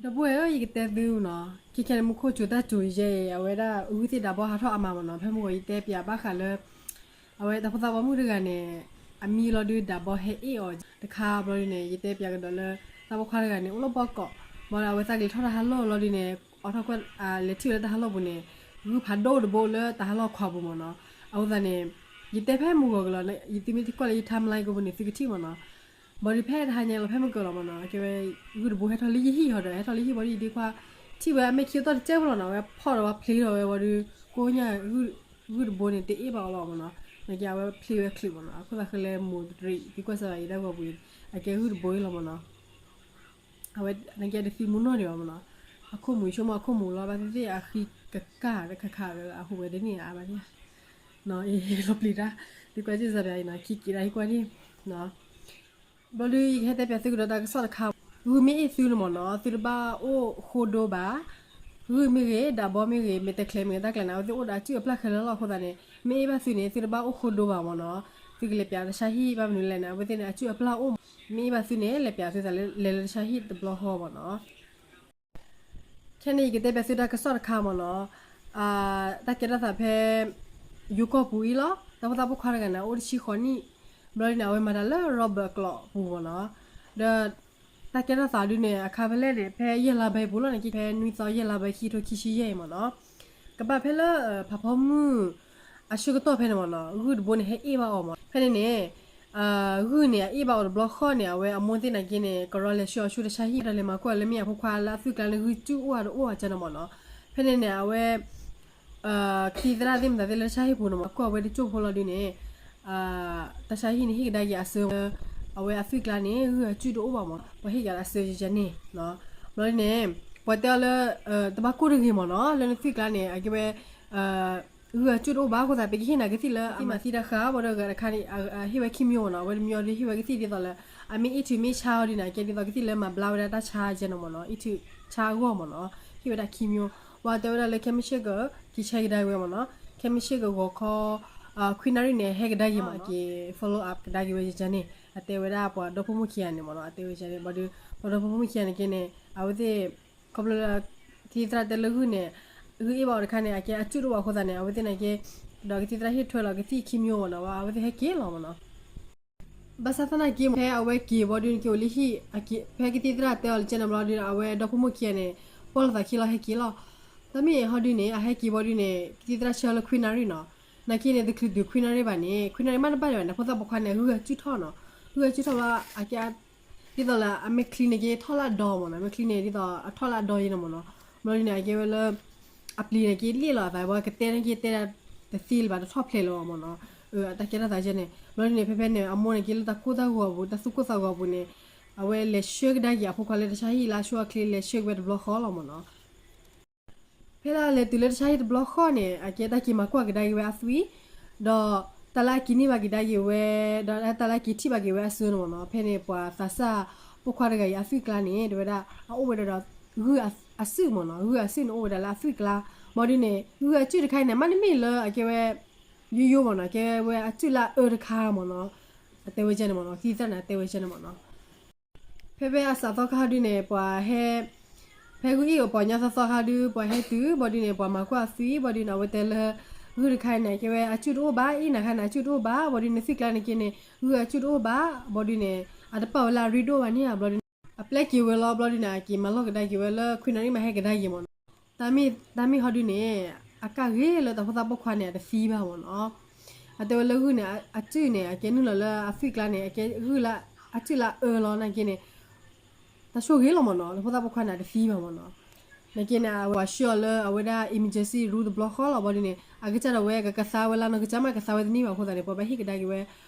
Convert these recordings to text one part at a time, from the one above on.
ဒီပုၢ်ဝဲၢ်ဧၢ, ယကတဲသုနီၤ, ခဲခဲန့ၣ် မူခိၣ်စူၤတၢ်စူၤယဲအံၤ အဝဲဒၣ်ဂုၢ်သ့ၣ်ဒးဘီဟးထီၣ်အါမးမ့ၢ်နီၤ. ဖဲမုၢ်ဂီၤယတဲပၠးဘၣ်ဃးလၢ အဝဲတၢ်ဖိသၣ်ပိာ်မုၣ်တဂၤန့ၣ် အမံလီၤဒုးဒးဘီဟဲအ့ၣ်အီၤတခါဘျီဒုန့ၣ် ယတဲပၠးကဒီးလၢ တၢ်ပိာ်ခွါတဂၤန့ၣ် အိၣ်လၢဘီကီး, ဘၣ်ဒီးအဝဲသးကလဲၤထီၣ်တၢ်ဟးလီၢ်လီၤဒုန့ၣ် အိးထီၣ်ကွၢ် လဲၤထံၣ်ဝဲလၢတၢ်ဟးလီၢ်ပူၤန့ၣ် ဂုၢ်ဖးဒိၣ်တဘိလၢတၢ်ဟးလီၢ်ခွးပူၤမ့ၢ်နီၤ. အဃိသတးန့ၣ် ယတဲဖဲမုၢ်ဂီၤကလီၤ, သုမ့ၢ်ကွၢ်လၢယ timeline ကပူၤန့ၣ် သုကထံၣ်မ့ၢ်နီၤ. ဘၣ်ဒီးဖဲတဟါညါလီၤ ဖဲမုၢ်ကၢၤလီၤမ့ၢ်နီၤ, ကဲဝဲ ဂုၢ်တဘိဟဲထီၣ်လၢယဟံၣ်ဟီဒီး ဟဲထီၣ်လၢယဟံၣ်ဘီဒု ယဒ့ခွါ ထံၣ်ဝဲအမဲာ်ခံတီၢ်တစဲးဖိလီၤနီၤ, အဝဲဖီၣ်ဒီးဝဲဖျ့ထီၣ်ဝဲဘီဒု ကိးညါ ဂုၢ်တဘိန့ၣ် တအ့ၣ်ဘၣ်အီၤလီၤမ့ၢ်နီၤ. နာ်က့အဝဲဖျ့ဝဲချုးမ့ၢ်နီၤ, အခိၣ်သးဃဲလၢမိၢ်တရံး သုကွၢ်စၢ်ယတၢ်ဂီၤပူၤ, အကဲဂုၢ်တဘိအံၤလီၤမ့ၢ်နီၤ. အဝဲနာ်က့တသံမူနီၢ်ဒံးဘၣ်မ့ၢ်နီၤ, အခိၣ်မူၤဆိကမိၣ်အခိၣ်မူၤလီၤ ဘၣ်သ့ၣ်သ့ၣ်အဃံကကၢ်တခါခါဒီး အဟူးဝဲတန့ၢ်အါဘၣ်န့ၣ် လီၤပျံၤတၢ်, သုကွၢ်စၢ်ယတၢ်ဂီၤပူၤအံၤနီၤ, ခံက့ၤဒၣ်ဟံၣ်ကွၢ်န့ၣ် ဘျီဒု ယကဟဲတဲပၠးသုကဒီးတၢ်ကစီၣ်တခါ, ဂုၢ်မ့ၢ်အ့ၣ်သုန့ၣ်မ့ၢ်နီၤ သုတဘၣ်အိၣ်ဃိဒိဘၣ်. ဂုၢ်မ့ၢ်ဂ့ၤ ဒးဘီမ့ၢ်ဂ့ၤ မဲာ်တဲးချဲးမ့ၢ်ဂ့ၤ တၢ်ကျဲၤန့ၣ် အဝဲသ့ၣ်အိၣ်ဒီးအစုၣ်အပျၢ်ခဲလၢာ်လီၤ. အဃိသတးန့ၣ် မ့ၢ်အ့ၣ်ဘၣ်သုန့ၣ် သုတဘၣ်အိၣ်ဃိဒိဘၣ်မ့ၢ်နီၤ. သုကလဲၤပၠးတၢ်ဆါဟံၣ်ဘၣ်မနုၤလဲၣ်န့ၣ် အဝဲသ့ၣ်န့ၣ် အစုၣ်အပျၢ်အိၣ်, မ့ၢ်အ့ၣ်ဘၣ်သုန့ၣ် လဲၤပၠးသုသးလၢလဲၤလၢတၢ်ဆါဟံၣ်တဘျီဃီမ့ၢ်နီၤ. ခဲန့ၣ် ယကတဲပၠးသုတၢ်ကစီၣ်တခါမ့ၢ်နီၤ, တၢ်ကဲထီၣ်သးဖဲ ယိၤကီၢ်ပူၤအံၤလီၤ. တၢ်ဖိသၣ်ပိာ်ခွါတဂၤန့ၣ် အအိၣ်တဆံဃိးနံၣ်, ဘျီဒုန့ၣ် အဝဲမၤတၢ်လၢ Robert အကျိာ်ပူၤမ့ၢ်နီၤ. ဒီး တၢ်ကဲထီၣ်သးဒုန့ၣ် အခါဖဲလဲၣ်န့ၣ် ဖဲယဲၢ်လါဘဲပူၤလီၤန့ၣ် က့ၤဖဲနွံသီယဲၢ်လါဘဲ ခံထိခံဆံယဲၢ်အံၤမ့ၢ်နီၤ. ကဘၣ်ဖဲလၢ ဖးဖီမုၢ် အဆၢကတီၢ်ဖဲန့ၣ်မ့ၢ်နီၤ ဂုၢ်တဘိန့ၣ် ဟဲအ့ၣ်ဘၣ်အီၤမ့ၢ်နီၤ. ဖဲန့ၣ်န့ၣ် ဂုၢ်န့ၣ် အအ့ၣ်ဘၣ်အီၤတဘျီဃီန့ၣ် အဝဲအမိၢ်သ့ၣ်နာ်က့န့ၣ် ကရီလဲၤဆှၢအီၤဆူတၢ်ဆါဟံၣ် ဒီးလဲၤမၤကွၢ်လၢမ့ၢ်အဖိခွါလၢအသွံၣ်ကျါလၢဂုၢ်စူၣ်အိၣ်ဧါတအိၣ်ဧါကဲန့ၣ်မ့ၢ်နီၤ. ဖဲန့ၣ်န့ၣ် အဝဲ ကသံၣ်သရၣ်သ့ၣ်မတၤသ့ၣ်လၢတၢ်ဆါဟံၣ်ပူၤန့ၣ်မ့ၢ်နီၤ ကွၢ်ဝဲတစိၢ်ဖိလီၤဒုန့ၣ် တၢ်ဆါဟံၣ်န့ၣ် ဟ့ၣ်ကဒါက့ၤအစၢလၢ အဝဲအသွံၣ်ကျါန့ၣ် ဂုၢ်အစူၣ်တအိၣ်ဘၣ်မ့ၢ်နီၤ ပှၤဟ့ၣ်က့ၤအစၢယကဲန့ၣ်. ဘျီဒုန့ၣ် ပှၤတဲအီၤလၢ တဘၣ်ကိၢ်တဂ့ၤမ့ၢ်နီၤ လၢနသွံၣ်ကျါန့ၣ် အကဲဝဲ ဂုၢ်အစူၣ်တအိၣ်ဘၣ်အဃိသတး ပကဟ့ၣ်နၤကသံၣ်လၢအမၤသံတၢ်ဃာ် ဘၣ်ဒီးဂၤတခါန့ၣ် ဟ့ၣ်ဝဲခံမျိုးမ့ၢ်နီၤ အဝဲတမျိုးဒု ဟ့ၣ်ဝဲကသံၣ်ဒ်သိးလၢ အမ့ၢ်အ့ၣ်ထုးမ့ၢ်ဆါအီၤဒုန့ၣ် အကဲဒ်သိးကသံၣ်လၢမၤဘျါဝဲဒၣ်တၢ်ဆါကဲန့ၣ်မ့ၢ်နီၤ အ့ၣ်ထုးဆါအဂီၢ်မ့ၢ်နီၤ ဟ့ၣ်ဝဲဒၣ်ခံမျိုး. ပှၤတဲဝဲဒၣ်လၢခဲမုၢ်ဆ့ၣ်က ကဆဲကဒါက့ၤဝဲမ့ၢ်နီၤ ခဲမုၢ်ဆ့ၣ်ကဂီၤခီ ခွံနၣ်ရံၣ်န့ၣ် ဟဲကဒါက့ၤမ့ၢ်နီၤ က့ၤ follow up ကဒါက့ၤဝဲယကန့ၣ် အတဲဝဲဒၣ်ပှၤဒီဖိမိၢ်ခံဂၤန့ၣ်မ့ၢ်နီၤ အတဲဝဲန့ၣ် ဘၣ်ဒီး ပှၤဒီဖိမိၢ်ခံဂၤန့ၣ်က့န့ၣ် အဝဲသ့ၣ် ခီဖျိလၢ ကသံၣ်သရၣ်တဲလၢဂုၢ်န့ၣ် ဂုၢ်အ့ၣ်ဘၣ်အီၤတခါန့ၣ် အကဲအစူၣ်တအိၣ်ဘၣ်အဃိသတးန့ၣ် အဝဲသ့ၣ်န့ၣ်က့ ဒီးကသံၣ်သရၣ်ဟ့ၣ်ထွဲလီၤကသံၣ်ခံမျိုးမ့ၢ်နီၤ အဝဲသ့ၣ်ဟဲက့ၤလီၤမ့ၢ်နီၤ. ဘၣ်ဆၣ်သနာ်က့ ဖဲအဝဲက့ၤဘီဒုန့ၣ်က့ၤအိၣ်လံဟံၣ် ဖဲကသံၣ်သရၣ်တဲအီၤလၢကဲန့ၣ်ဘျီဒုန့ၣ် အဝဲဒီဖိမိၢ်ခံဂၤန့ၣ် ပီၢ်လိာ်သးခံလီၤဟဲက့ၤလီၤ. တၢ်မ့ၢ်ဟီဒုန့ၣ် အဟဲက့ၤဘီဒုန့ၣ် ကသံၣ်သရၣ်ဆၢလၢခွံနၣ်ရံၣ်နီၤ နာ်က့န့ၣ် တချုးတုၤခွံနၣ်ရံၣ်ဘၣ်န့ၣ် ခွံနၣ်ရံၣ်မးတဘၣ်ဒံးဘၣ်န့ၣ် ဖိသၣ်ပိာ်ခွါန့ၣ် ဂုၢ်အစူၣ်ထီၣ်နီၤ ဂုၢ်အစူၣ်ထီၣ်ဘၣ် အကဲ ဒ်သိးလၢအမဲာ်ချံန့ၣ်က့ၤထီၣ်လၢအဒီမ့ၢ်နီၤ မဲာ်ချံန့ၣ် ဒ်သိးအထီၣ်လၢအဒီယဲန့ၣ်မ့ၢ်နီၤ ဘျီဒုန့ၣ် အကဲဝဲလၢ အပျံၤန့ၣ်က့ၤလ့ၣ်လီၤအသး ဘၣ်ကတဲန့ၣ်က့ၤတဲဒၣ်တသ့လၢၤဘၣ် တထီၣ်ဖျဲးလၢၤဘၣ်မ့ၢ်နီၤ အတၢ်ကဲထီၣ်သးယဲန့ၣ် ဘျီဒုန့ၣ် ဖဲဖဲန့ၣ် အမိၢ်န့ၣ်က့ၤလၢတၢ်ကိၢ်တၢ်ဂီၤအပူၤ တၢ်သူၣ်ကိၢ်သးဂီၤအပူၤန့ၣ် အဝဲလဲၤဆှၢကဒါက့ၤအဖိခွါလၢတၢ်ဆါဟံၣ်လၢအဆိအချ့ လဲၤဆှၢက့ၤဝဲတဘျီဃီလီၤမ့ၢ်နီၤ ဖဲလၢအလဲၤတုၤလၢတၢ်ဆါဟံၣ်တဘျီဃီန့ၣ် အကဲတၢ်က့ၤမၤကွၢ်ကဒါက့ၤဝဲအသွံၣ် ဒီးတၢ်လၢအက့ၤန့ၢ်ဘၣ်က့ၤဒါက့ၤဝဲ ဒီးတၢ်လၢအက့ၤထံၣ်ဘၣ်က့ၤဝဲအစၢန့ၣ်မ့ၢ်နီၤ ဖဲန့ၣ် ပှၤသးစၢ်ပိာ်ခွါတဂၤအံၤအသွံၣ်ကျါန့ၣ် တဲဝဲဒၣ်အအိၣ်ဝဲဒၣ်ဒီး ဂုၢ်အစုၣ်မ့ၢ်နီၤ ဂုၢ်အစုၣ်န့ၣ်အိၣ်ဝဲဒၣ်လၢအသွံၣ်ကျါ ဘၣ်ဒုန့ၣ် ဂုၢ်အစုၣ်တခါအံၤန့ၣ် မ့တမ့ၢ်လၢအကဲဝဲ ယိယိမ့ၢ်နီၤ ကဲဝဲအစုၣ်လၢအအၢတခါမ့ၢ်နီၤ အတဲဝဲကဲန့ၣ်မ့ၢ်နီၤ ကသံၣ်သရၣ်န့ၣ် အတဲဝဲကဲန့ၣ်မ့ၢ်နီၤ ဖဲဖဲအစးသီခါဟီဒုန့ၣ် ပှၤဟဲ ဖဲဂုၢ်အ့ၣ်အပှၤကညီသီသီခါဒု ပှၤဟဲတုၤ ဘၣ်ဒုန့ၣ် ပှၤမၤကွၢ်အသွံၣ် ဘၣ်ဒုန့ၣ် အဝဲတဲလၢ ဂုၢ်တခါအံၤန့ၣ် ကဲဝဲအစုၣ်တအိၣ်ဘၣ် အ့ၣ်နၤခါန့ၣ် အစုၣ်တအိၣ်ဘၣ် ဘၣ်ဒုန့ၣ် သွံၣ်ကျါန့ၣ်က့န့ၣ် ဂုၢ်အစုၣ်တအိၣ်ဘၣ် ဘၣ်ဒုန့ၣ် အတပာ်ဝဲလၢအရ့ဒိၣ်ဘၣ်န့ၣ် ဘျီဒုန့ၣ် အပျဲက့ၤဝဲလီၤ ဘျီဒုန့ၣ် အက့ၤမၤလီၢ်ကဒါက့ၤဝဲလၢ ခွံနၣ်ရံၣ်မးဟဲကဒါက့ၤမ့ၢ်နီၤ တၢ်မ့ၢ်ဟီဒုန့ၣ် အကၣ်ဂ့ၤလၢတၢ်ဖိသၣ်ပိာ်ခွါန့ၣ် အတသံဘၣ်မ့ၢ်နီၤ အတဲဝဲလၢဂုၢ်န့ၣ် အစုၣ်န့ၣ် အကဲနုာ်လီၤလၢအသွံၣ်ကျါန့ၣ် အကဲဂုၢ်လၢအစုၣ်လၢအအၢလီၤ နာ်က့န့ၣ် တၢ်ဆိၣ်ဂ့ၤလီၤမ့ၢ်နီၤ တၢ်ဖိသၣ်ပိာ်ခွါန့ၣ် အတသံဘၣ်မ့ၢ်နီၤ နာ်က့န့ၣ် အဝဲဆှၢအီၤလၢအဝဲဒၣ် emergency room တဘျီဃီလီၤ ဘၣ်ဒုန့ၣ် အကစၢ်ဒၣ်ဝဲကကသါဝဲလၢနီၢ်ကစၢ်မး ကသါဝဲတန့ၢ်ဘၣ်အဃိသတးန့ၣ် ပှၤဘၣ်ဟ့ၣ်ကဒါက့ၤဝဲ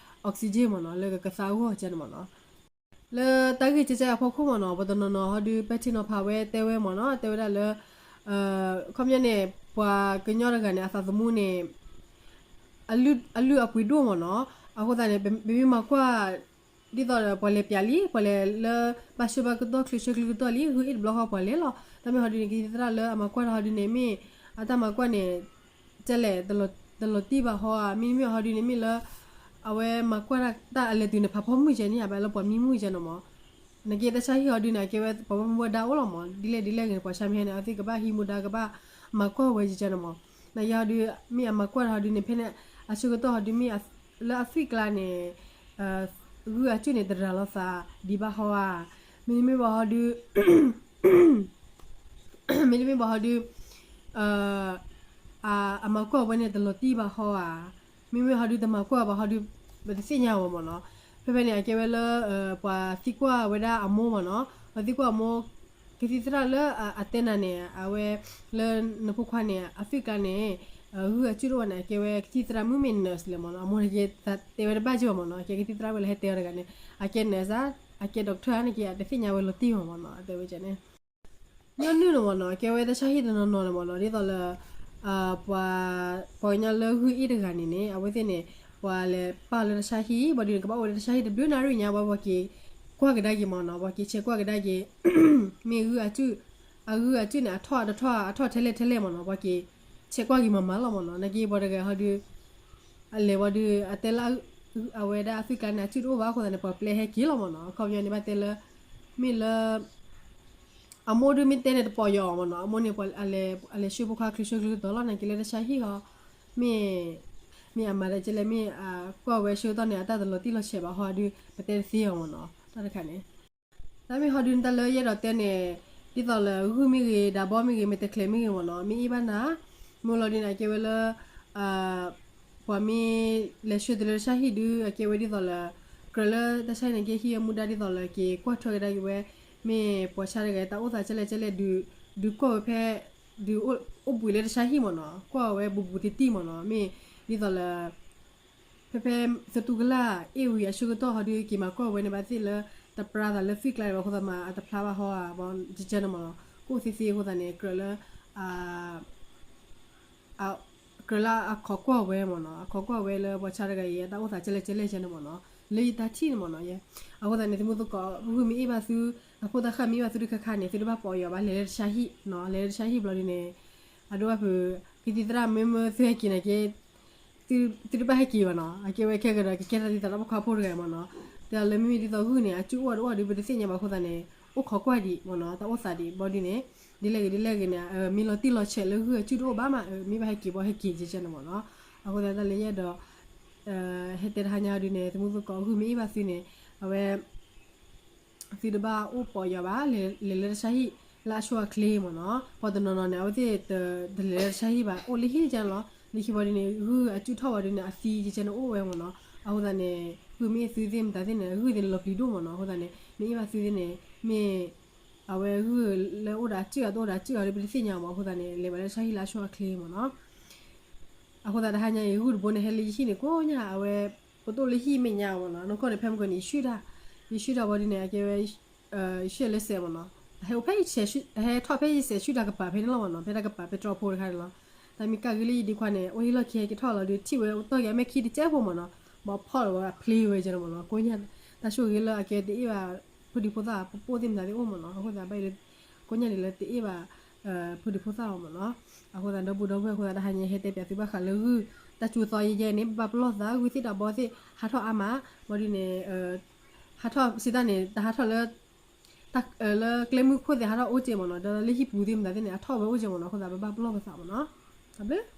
oxygen မ့ၢ်နီၤ လၢကကသါအဂီၢ်ကဲန့ၣ်မ့ၢ်နီၤ လၢတၢ်ဂ့ၢ်ကဲကဲအဖီခိၣ်မ့ၢ်နီၤ ပှၤတနီၤနီၤဟီဒု ပဲာ်ထံနီၤဖးဝဲတဲဝဲမ့ၢ်နီၤ တဲဝဲဒၣ်လၢ ခီပညီန့ၣ် ပှၤကညီတဂၤန့ၣ် အသးသမူန့ၣ် အလုၢ်အပှ့ၤဒိၣ်မ့ၢ်နီၤ အဃိသတးန့ၣ် ပမ့ၢ်မၤကွၢ် ဒ်သိးဒီးပှၤလဲၤပျးလံ ပှၤလဲၤလၢ ဘၣ်ဆၢဘၣ်ကတီၢ် ချုးဆၢချုးကတီၢ်လံ ဂုၢ်အ့ၣ်တဘျီဃီပှၤလဲၤလီၤ တၢ်မ့ၢ်ဟီဒုန့ၣ် ကသံၣ်သရၣ်လၢအမၤကွၢ်တၢ်ဟီဒုန့ၣ် မ့ၢ်အတၢ်မၤကွၢ်န့ၣ် ကဲလဲၣ် တလီၤတံၢ်ဘၣ်ဟီဧါ မ့မ့ၢ်ဟီဒုန့ၣ်မ့ၢ်လၢ အဝဲမၤကွၢ်တၢ်အလဲၤတုၤန့ၣ် ဖးဖီမုၢ်ကဲန့ၣ် အဘၣ်လၢပှၤမံမုၢ်ကဲန့ၣ်မ့ၢ် နက့တၢ်ဆါဟံၣ်ဟီဒုန့ၣ် အကဲဝဲပှၤဘၣ်မူဘၣ်ဒါအိၣ်လီၤမး, ဒ်လဲၣ်ဒ်လဲၣ်ဂ့ၤန့ၣ် ပှၤဆါမ့ၢ်ဟဲန့ၣ် အဝဲသ့ၣ်ကဘၣ်ဟံးမူဒါ ကဘၣ်မၤကွၢ်ဝဲကကဲန့ၣ်မး. နက့ဟီဒု မ့ၢ်အမၤကွၢ်ဟီဒုန့ၣ် ဖဲန့ၣ် အဆၢကတီၢ်ဟီဒု မ့ၢ်လၢအသွံၣ်ကျါန့ၣ် ဂုၢ်အစုၣ်န့ၣ် တရၤလီၤသးဒံးဘၣ်ဟီဧါ, မ့တမ့ၢ်ဘၣ်ဟီဒု မ့တမ့ၢ်ဘၣ်ဟီဒု အမၤကွၢ်ဝဲန့ၣ် တလီၤတံၢ်ဘၣ်ဟီဧါ, မ့မ့ၢ်ဟီဒု တမၤကွၢ်ဘၣ်ဟီဒု ပတသ့ၣ်ညါဝဲမးနီၤ. ဖဲဖဲန့ၣ် အကဲဝဲလၢ ပှၤသံကွၢ်ဝဲဒၣ်အမိၢ်မးနီၤ, ပှၤသံကွၢ်အမိၢ် ကသံၣ်သရၣ်လၢအတဲနၤန့ၣ် အဝဲ လၢနဖိခွါန့ၣ် အသွံၣ်ကျါန့ၣ် ဂုၢ်အစုၣ်တအိၣ်ဘၣ်န့ၣ် အကဲဝဲကသံၣ်သရၣ်မုၣ်မ့ၢ် nurse လဲၣ်မးနီၤ. အမိၢ်န့ၣ်က့ တဲဝဲတဘၣ်က့ဘၣ်မးနီၤ, အကဲကသံၣ်သရၣ်ဝဲလၢဟဲတဲအီၤတဂၤန့ၣ် အကဲ nurse ဧါ, အကဲ doctor ဧါန့ၣ်က့ အတသ့ၣ်ညါဝဲလီၤတံၢ်ဘၣ်မးနီၤ, အတဲဝဲန့ၣ် ညီနုၢ်န့ၣ်မးနီၤ, အကဲဝဲတၢ်ဆါဟံၣ်တနီၤနီၤန့ၣ်မးနီၤ, ဒ်သိးလၢ ပှၤ ပှၤကညီလၢဂုၢ်အ့ၣ်တဂၤန့ၣ်န့ၣ် အဝဲသ့ၣ်န့ၣ် ပှၤလဲၤပာ်လၢတၢ်ဆါဟံၣ် ဘၣ်ဒုးန့ၣ် ကဘၣ်အိၣ်လၢတၢ်ဆါဟံၣ်တဘျုးနၣ်ရံၣ်ညါ ပှၤက့ၤကွၢ်ကဒါက့ၤမးနီၤ, ပှၤက့ၤဆဲးကွၢ်ကဒါက့ၤ မ့ၢ်ဂုၢ်အစုၣ် အဂုၢ်အစုၣ်န့ၣ် အထီၣ်တထီၣ် အထီၣ်ထဲလဲၣ်ထဲလဲၣ်မးနီၤ, ပှၤက့ၤဆဲးကွၢ်က့ၤမၤမၤလီၤမးနီၤ. နက့ပှၤတဂၤဟီဒု အလဲၤဝံၤဒု အတဲလၢ အဝဲဒၣ်အသွံၣ်ကျါန့ၣ် အစုၣ်တအိၣ်ဘၣ်အဃိသတးန့ၣ် ပှၤပျဲဟဲက့ၤလီၤမးနီၤ. အခီပညီန့ၣ် ဘၣ်တဲလၢ မ့ၢ်လၢ အမိၢ်ဒုမ့ၢ်တဲန့ၣ်တပီၢ်ယီၤမးနီၤ, အမိၢ်န့ၣ် အလဲၤဆှၢဖိခွါချုးဆှၢချုးတီၤလီၤ နက့လၢတၢ်ဆါဟံၣ်ဟီ မ့ၢ် မ့ၢ်အမၤဒ်လဲၣ် မ့ၢ်အကွၢ်ဝဲဆၢကတီၢ်န့ၣ် အတၢ်တလီၤတံၢ်လီၤဆဲးဘၣ်ဟီဒု ပတဲတသ့အီၤမးနီၤ, တၢ်တခါန့ၣ် တၢ်မ့ၢ်ဟီဒုန့ၣ် တၢ်လၢယအဲၣ်ဒိးတဲန့ၣ် ဒ်သိးလၢဂုၢ်မ့ၢ်ဂ့ၤ ဒးဘီမ့ၢ်ဂ့ၤ မဲာ်တဲၤချဲးမ့ၢ်ဂ့ၤမးနီၤ, မ့ၢ်အ့ၣ်ဘၣ်နၤ မ့ၢ်လီၤဒုန့ၣ် အကဲဝဲလၢ ပှၤမ့ၢ်လဲၤဆှၢတုၤလၢတၢ်ဆါဟံၣ်ဒု အကဲဝဲဒ်သိးလၢ ကြၢးလၢတၢ်ဆါဟံၣ်န့ၣ် ကဟံးအမူဒါဒ်သိးလၢက့ၤကွၢ်ထွဲကဒါက့ၤဝဲ မ့ၢ်ပှၤဆါတဂၤတၢ်အိၣ်သးကဲလဲၣ်ကဲလဲၣ်ဒု ဒုးကွၢ်ဝဲဖဲ ဒုးအိၣ်ဘှံးလၢတၢ်ဆါဟံၣ်မးနီၤ, ကွၢ်ဝဲဘူးဘူးတံၢ်တံၢ်မးနီၤ, မ့ၢ်ဒ်သိးလၢ ဖဲဖဲသတူၢ်ကလာ်အ့ၣ်ဝံၤအဆၢကတီၢ်ဟီဒု က့ၤမၤကွၢ်ဝဲန့ၣ် ဘၣ်သ့ၣ်လၢ တပြါသးလၢသွံၣ်ကျါဘၣ်အဃိသတးမး အတဖျါဘၣ်ဟီဧါ ဘၣ်ကကဲန့ၣ်မးနီၤ, ကအိၣ်သ့သ့အဃိသတးန့ၣ် ကြၢးလၢ ကြၢးလၢအခိးကွၢ်ဝဲမးနီၤ, အခိးကွၢ်ဝဲလၢပှၤဆါတဂၤအံၤ အတၢ်အိၣ်သးကဲလဲၣ်ကဲလဲၣ်ကဲန့ၣ်မးနီၤ, လၢယတၢ်ထံၣ်န့ၣ်မးနီၤ, ယဲ အဃိသတးန့ၣ် သုမုၢ်သကိး ဂုၢ်မ့ၢ်အ့ၣ်ဘၣ်သု အဖိသၣ်ဃၣ်မ့ၢ်အ့ၣ်ဘၣ်သုတခါခါန့ၣ် သုတဘၣ်ပီၢ်ယီၤဘၣ် လဲၤလၢတၢ်ဆါဟံၣ်နီၤ, လဲၤလၢတၢ်ဆါဟံၣ်ဘျီဒုန့ၣ် အဒိဘၣ်ဖုး ကသံၣ်သရၣ်မ့ၢ်မ့ၢ်သုဟဲက့ၤန့ၣ်က့ သုတဘၣ်ဟဲက့ၤဘၣ်နီၤ, အကဲဝဲခဲကဒီး ကကဲထီၣ်ဒ်သိးဒီးပှၤခီဖိတဂၤမးနီၤ, တဲလၢမ့မ့ၢ်ဒ်သိးဂုၢ်န့ၣ် အစုၣ်အိၣ်တအိၣ်ဒု ပတသ့ၣ်ညါဘၣ်အဃိသတးန့ၣ် အိၣ်ခိးကွၢ်ဒံးမးနီၤ, တၢ်အိၣ်သးဒံးဘျီဒုန့ၣ် ဒ်လဲၣ်ဂ့ၤဒ်လဲၣ်ဂ့ၤန့ၣ် မ့ၢ်လီၤတံၢ်လီၤဆဲးလၢဂုၢ်အစုၣ်တအိၣ်ဘၣ်မး မ့ၢ်ဘၣ်ဟဲက့ၤဘၣ်ဟဲက့ၤကကဲန့ၣ်မးနီၤ, အဃိသတးတၢ်လၢယအဲၣ်ဒိး ဟဲတဲတဟါညါဒုန့ၣ် သုမုၢ်သကိးဂုၢ်မ့ၢ်အ့ၣ်ဘၣ်သုန့ၣ် အဝဲ သုတဘၣ်အိၣ်ပီၢ်ယီၤဘၣ် လဲၤလၢတၢ်ဆါဟံၣ်လၢအဆိအချ့မးနီၤ, ပှၤတနီၤနီၤန့ၣ် အဝဲသ့ၣ်တလဲၤလၢတၢ်ဆါဟံၣ်ဘၣ် အိၣ်လၢဟံၣ်ကကဲန့ၣ်လီၤ, လၢခံဘျီဒုန့ၣ် ဂုၢ်အစုၣ်ထီၣ်ဘျီဒုန့ၣ် အသံကကဲန့ၣ်အိၣ်ဝဲမးနီၤ, အဃိသတးန့ၣ် ဂုၢ်မ့ၢ်အ့ၣ်သုသ့ၣ်မတၤသ့ၣ်န့ၣ် ဂုၢ်သ့ၣ်န့ၣ်လီၤပျံၤဒိၣ်မးနီၤ, အဃိသတးန့ၣ် မ့ၢ်အ့ၣ်ဘၣ်သုသ့ၣ်န့ၣ် မ့ၢ် အဝဲဂုၢ်လၢအိၣ်ဒီးအစုၣ်အတအိၣ်ဒီးအစုၣ်အီၤဒု ပတသ့ၣ်ညါမး အဃိသတးန့ၣ် လဲၤဘၣ်လၢတၢ်ဆါဟံၣ်လၢအဆိအချ့မးနီၤ, အဃိသတးတဟါညါအံၤ ဂုၢ်တဘိန့ၣ် ဟဲလၢယဟံၣ်န့ၣ်ကိးညါ အဝဲ ပတအိၣ်လၢဟံၣ်မဲာ်ညါမးနီၤ, နီၢ်ကီၢ်န့ၣ် ဖဲမုၢ်ကီၢ်န့ၣ် ယဆှုၣ်တၢ်, ယဆှုၣ်တၢ်ဝံၤဒုန့ၣ် အကဲဝဲ ယဆှုၣ်လၢစဲးမးနီၤ, ဟဲအိၣ်ဖဲယစဲး ဟဲထီၣ်ဖဲယစဲးဆှုၣ်တၢ်ကပၤဖဲန့ၣ်လီၤမးနီၤ, ဖဲတၢ်ကပၤဖဲတြီဖိတခါန့ၣ်လီၤ, တၢ်မ့ၢ်ကၢ်ဂ့ၤလၢယဒံခွါန့ၣ် အိၣ်ဟ့ၣ်လီၢ်ခံဟဲက့ၤထီၣ်လီၤဒု ထံၣ်ဝဲတီၢ်က့ၤအမဲာ်ခံတကဲဖိမးနီၤ, ဘၣ်ဖီၣ်လီၤဝဲအဖျ့ဝဲကဲန့ၣ်မးနီၤ, ကိးညါ တၢ်ဆိၣ်ဂ့ၤလၢအကဲတအ့ၣ်ဘၣ် ဖိဒံဖိသၣ် ပပိၢ်သ့ၣ်မတၤသ့ၣ်အိၣ်မးနီၤ, အဃိသတးဘၣ်အံၤလၢ ကိးညါဒ်လၢတအ့ၣ်ဘၣ် ဖိဒံဖိသၣ်အီၤမးနီၤ, အဃိသတးဒီပုၢ်ဒီဝဲၢ်အဃိသတး တဟါညါဟဲတဲပၠးသုဘၣ်ဃးလၢဂုၢ် တၢ်ကၠိသီယဲယဲန့ၣ် ပဘၣ်ပလီၢ်သး ဂုၢ်သ့ၣ်တၢ်ဘီသ့ၣ် ဟးထီၣ်အါမး, ဘၣ်ဒုန့ၣ် ဟးထီၣ်စံးတၢ်န့ၣ် တဟးထီၣ်လၢ လၢကျဲမုၢ်ခိၣ်သ့ၣ်ဟးထီၣ်အိၣ်ကဲမးနီၤ, ဒီးလၢဟံၣ်ပူၤသ့ၣ်မတၤသ့ၣ်န့ၣ် အထီၣ်ဝဲအိၣ်ကဲမးနီၤ, အဃိသတးပဘၣ်ပလီၢ်ပသးမးနီၤ, တၢ်ဘျုး